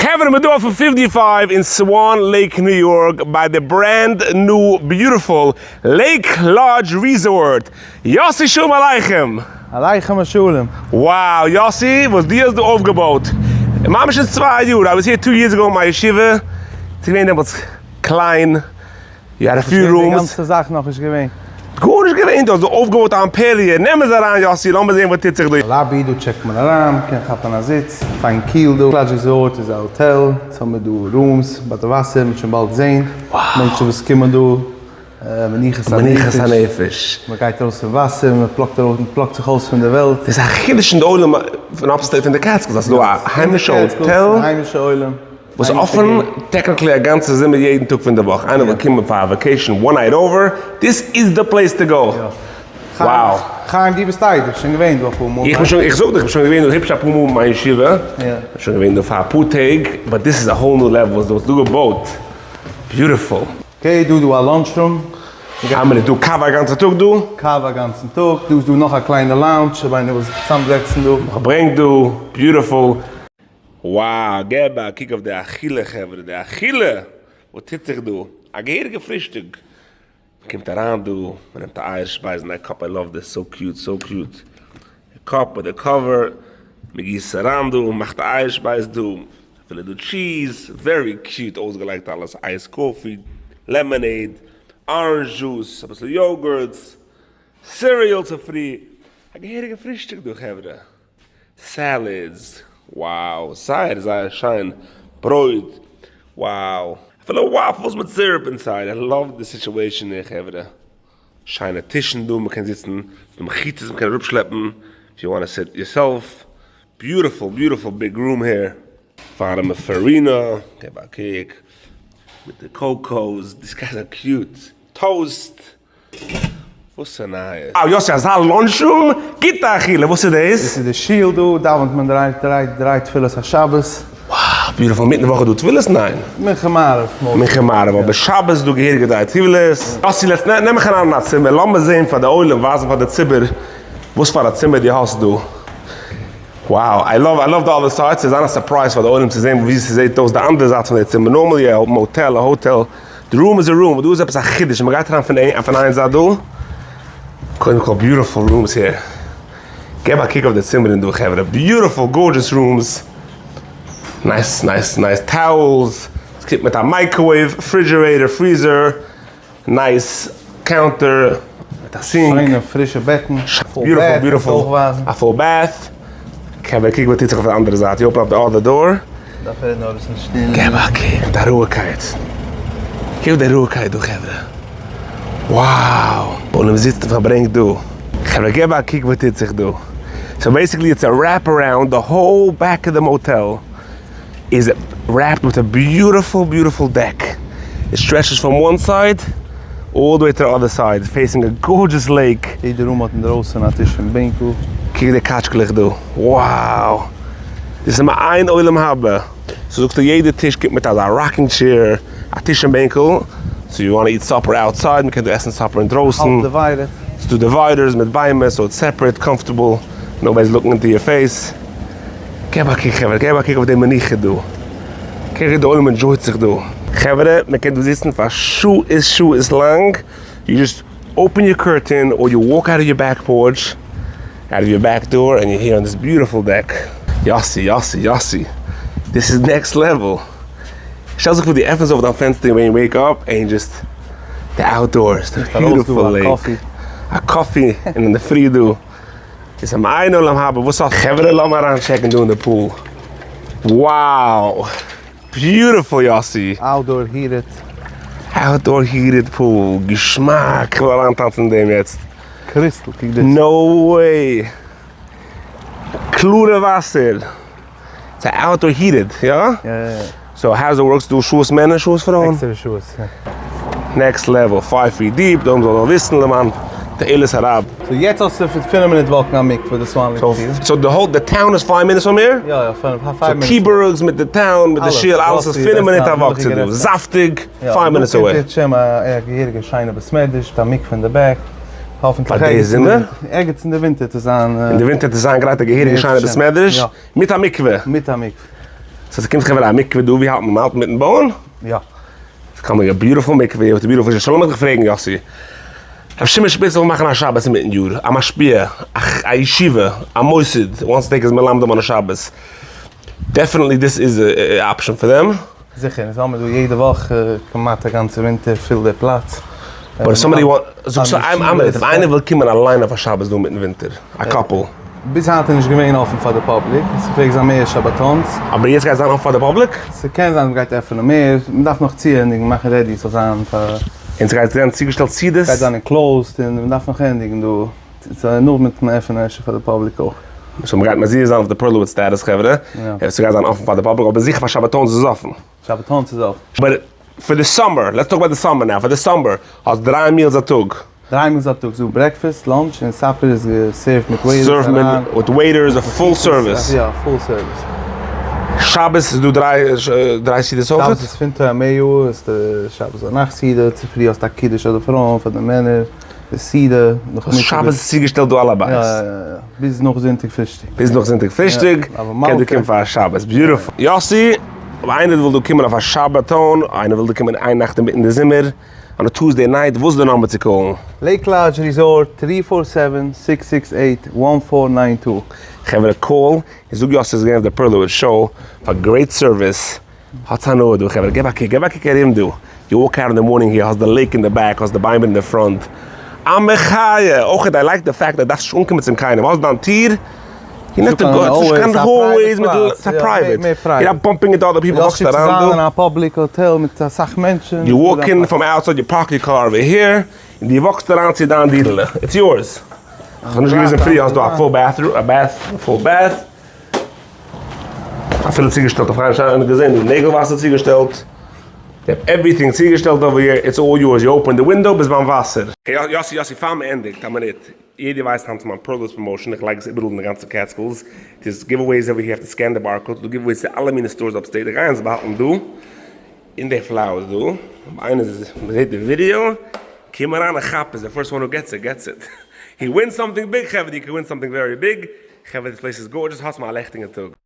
חברה מ'דא אויפן fifty five אין Swan Lake ניו יארק ביי די brand new beautiful Lake Lodge Resort. יאסי שלום עליכם! עליכם השלום! Wow יאסי וואס דו האסט דא אויפגעבויט ממש אין צוויי יאר, I was here two years ago אין מיין ישיבה, ס'איז געווען דעמאלטס קליין, you had a few rooms. די גאנצע זאך נאכנישט געווען. גארנישט געווען דא, האסט דא אויפגעבויט א אימפעריע, נעם עס אריין יאסי, לאמיר זען וואס טוט זיך דא. lobby, דא check ט מען אריין, מ'קען כאפן א זיץ, פיין קיל דא, Lodge Resort איז א האטעל, יעצט האבן מיר דא rooms ביי די וואסער, מ'וועט שוין באלד זען, מענטשן וואס קומען דא, מנוחת מנוחת הנפש. מ'גייט ארויס אין וואסער, מ'פלאגט ארויס, מ'פלאגט זיך אויס פון די וועלט. דאס איז א חידוש אין די עולם פון upstate פון די Catskills אז ס'איז דא א היימישע האטעל. היימישע עולם. וואס איז אפען technically א גאנצע זומער יעדן טאג פון די וואך, איינער וויל קומען פאר א vacation one night over, this is the place to go. Wow. חיים דו ביסט איידער שוין געווען דא אפאר מאל. איך בין שוין, איך זאג דיך, איך בין שוין געווען דא היפש אפאר מאל מיט מיין ישיבה, איך בין שוין געווען דא פאר אפאר טעג, but this is a whole new level וואס דו האסט דא געבויט, beautiful. Okay, דא איז דא א lunch room. איין מינוט, דא קאווע א גאנצע טאג דא? קאווע א גאנצן טאג, דא איז דא נאך א קליינע lounge אויב איינער וויל זיך צוזאמזעצן דא. מ'ברענגט דא, beautiful. Wow, געב א קוק אויף די אכילה חברה, די אכילה! וואס טוט זיך דא? א געהעריגע פרישטאג! מען קומט אריין דא, מען נעמט א אייער שפייז אין א cup, I love this, so cute, so cute, די cup מיט די cover, מען גיסט עס אריין דא, מען מאכט א אייער שפייז דא, אפילו דא cheese, very cute אויסגעלייגט אלעס, iced coffee, lemonade, orange juice, אביסל yogurts, cereal צופרי, א געהעריגע פרישטאג דא חברה. Salads, wow, זייער זייער שיין, ברויט, wow, אפילו waffles מיט syrup inside, I love the situation here חברה, שיינע טישן דא, מ'קען זיצן, ס'דא מחיצות מ'קען אראפשלעפן, if you wanna sit yourself, beautiful beautiful big room here. ווארעמע farina, געב א קוק, מיט די cocos, these guys are cute, toast. וואס איז נייעס? אה יאסי אזא lunch room? גוטע אכילה, וואס איז דאס? דאס איז די שול דא דאווענט מען דריי דריי דריי תפילות השבת. Wow beautiful, אינמיטן די וואך איז דא תפילות? ניין? מנחה מעריב. מנחה מעריב, אבער שבת איז דא געהעריגע דריי תפילות. יאסי let's נעם מיך אריין אין א צימער, לאמיר זען פאר די עולם, ווייזן פאר די ציבור וואס פאר א צימער דו האסט דא. Wow, I love I love the other side, ס'זאל זיין א surprise פאר די עולם צו זען ווי ס'זעט אויס די אנדערע זייט פון די צימער, normally א motel א האטעל די room איז א room, דא איז עפעס א חידוש, מען גייט אריין פון פון איין זייט דא, קודם כל beautiful rooms here, געב א קוק אויף די צימערן דא חברה, beautiful gorgeous rooms, nice nice nice towels, עס קומט מיט א microwave, refrigerator, freezer, nice counter מיט א sink. שיינע פרישע בעטן. Beautiful beautiful. א full bath. חברה קוק וואס טוט זיך אויף די אנדערע זייט, you open up the other door. דארף רעדן אביסל שטיל. געב א קוק די רואיגקייט. קוק די רואיגקייט דא חברה. Wow. עולם זיצט און פארברענגט דא. חברה געב א קוק וואס טוט זיך דא. So basically it's a wrap around the whole back of the motel. איז wrapped with a beautiful beautiful deck, it stretches from one side all the way to the other side, facing a gorgeous lake. יעדע room האט אינדרויסען א טיש און בענקל. קוק די קאטשקעלעך דא, wow! דאס איז מעין עולם הבא. So זאגסטו יעדע טיש קומט מיט אזא rocking chair, א טיש און בענקל, so you wanna eat supper outside, מ'קען דא עסן supper אינדרויסן. האלב divided. ס'דא dividers מיט ביימער, so it's separate, comfortable, nobody is looking into your face. געב א קוק חברה, געב א קוק אויף די מנוחה דא, קוק ווי די עולם enjoy ט זיך דא. חברה, מען קען דא זיצן פאר שעות שעות לאנג, you just open your curtain or you walk out of your back porch, out of your back door and you here on this beautiful deck. יאסי יאסי יאסי, this is next level. שטעל זיך פאר דו עפענסט אויף דיין פענסטער ווען you wake up and just the outdoors, די beautiful lake, א coffee און אינדערפרי דא. איז מעין עולם הבא וואס א חברה לאמיר אריין check ן דא אין די pool wow beautiful יאסי. Outdoor heated. Outdoor heated pool געשמאק כ'וויל אריין טאנצן אין דעם יעצט. Crystal קוק דאס. No way! קלארע וואסער. ס'איז א outdoor heated, יא? יא יא יא. So how does it work? ס'דא שעות מענער שעות פרויען? עקסטערע שעות, יא. Next level, five feet deep, דאן זאל מען וויסן למען תועלת הרב. So יעצט האסטו פון פינף מינוט walk ן א מקווה די Swan Lake שול. So the whole the town איז five minutes from here? יא יא פינף five minutes. So Kyburg מיט די town מיט די שול אלעס איז פינף מינוט א walk צו דא, זאפטיג, five minutes away. יא, דא קומט יעצט א געהעריגע שיינע בית מדרש מיט א מקווה אין די back. האפענטליך פאר די זומער? ערגעץ אין די ווינטער צו זיין. אין די ווינטער צו זיין גרייט א געהעריגע שיינע בית מדרש מיט א מקווה. מיט א מקווה. So ס'קומט חברה א מקווה דא, ווי האלט מען? מ'האלט מיטן בויען? יא. ס'איז coming א beautiful מקווה with beautiful שוין לאמיך דיך פרעגן יאסי. ר' שמעון שפיצער וויל מאכן א שבת אינמיטן יאר, א משפיע, א ישיבה, א מוסד, wants to take his מלמדים on א שבת. Definitely this is a option for them. זיכער, אונז האמיר דא יעדע וואך כמעט א גאנצע ווינטער פיל די פלאץ. But somebody want, זאגסטו איין מינוט, אויב איינער וויל קומען אליין אויף א שבת דא אינמיטן ווינטער, א couple. ביז היינט איז נישט געווען אפן פאר די public, ס'פלעגט זיין מער שבתון'ס. אבער יעצט גייט זיין אפן פאר די public? ס'קען זיין מ'גייט עפענען מער, מ'דארף נאך צוענדיגן מאכן ready ס'זאל זיין פאר. און ס'גייט זיין צוגעשטעלט סעודות? ס'גייט זיין enclosed און מ'דארף נאך ענדיגן דא. ס'איז נאך מיטן עפענען אפשר פאר די public אויך. So מ'גייט מזהיר זיין אויף די פערלאוויץ status חברה, ס'גייט זיין אפן פאר די public, אבער זיכער פאר שבתון'ס איז עס אפן. שבתון'ס איז אפן. But פאר די summer, let's talk about די summer now, פאר די summer האסט דריי meals א טאג. דריי meals א טאג, ס'דא breakfast, lunch, און supper איז גע serve ט מיט waiters serve ט מיט מיט waiters, א full service. יא, full service. שבת איז דא דריי דריי סעודות אויכעט? שבת איז פון טועמיה, איז די שבת ביינאכט סעודה, צופרי האסטו א קידוש אדער פרויען פאר די מענער. די סעודה נאכמיטאג. שבת איז צוגעשטעלט דא אלע בית. יא יא יא, ביז נאך זונטאג פרישטאג. ביז נאך זונטאג פרישטאג, קען דא קומען פאר א שבת, beautiful. יאסי, אויב איינער וויל דא קומען אויף א שבתון, איינער וויל דא קומען איין נאכט אינמיטן די זומער, on a Tuesday night, וואס איז די number צו call ן? Lake Lodge Resort, three four seven, six six eight, one four nine two. חברה call, און זאג יאסי איז געווען אויף די פערלאוויטש show, פאר great service. האטס הנאה דא חברה, געב א קוק, געב א קוק ארום דא, you walk out אין די morning here, האסט די lake אין די back, האסט די ביימער אין די front, א מחיה! אויך I like די fact אז דארפסט נישט אנקומען צום קיינעם, האסט דיין טיר, you need to go, ס'נישט קיין hallways מיט, ס'איז א private, you not bumping into other people, וואקסט אריין דא. אין א public hotel מיט אסאך מענטשן. You walk in from outside, you park your car over here, און דו וואקסט אריין צו דיין דירה'לע, it's yours. כ'האב נישט געוויסט אין פרי האסט דא א full bathroom, א bath, full bath. אפילו צוגעשטעלט אויף איין שיינע געזען דא נעגל וואסער צוגעשטעלט, they have everything צוגעשטעלט over here, it's all yours, you open the window ביסט ביים וואסער. יאסי יאסי פאר מען ענדיגט א מינוט, יעדער ווייסט היינט פון מיין פערלס promotion, איך לייג עס איבעראל אין די גאנצע Catskills, there's giveaways over here, have to scan די barcode, ס'דא giveaways צו אלע מיני stores upstate, איך גיי אונז באהאלטן דא אין די flowers דא, אויב איינער זעט די ווידיאו, קום אריין און כאפ עס, the first one who gets it gets it, he wins something big חברה, you can win something very big, חברה this place is gorgeous, האטס מיר א לעכטיגן טאג.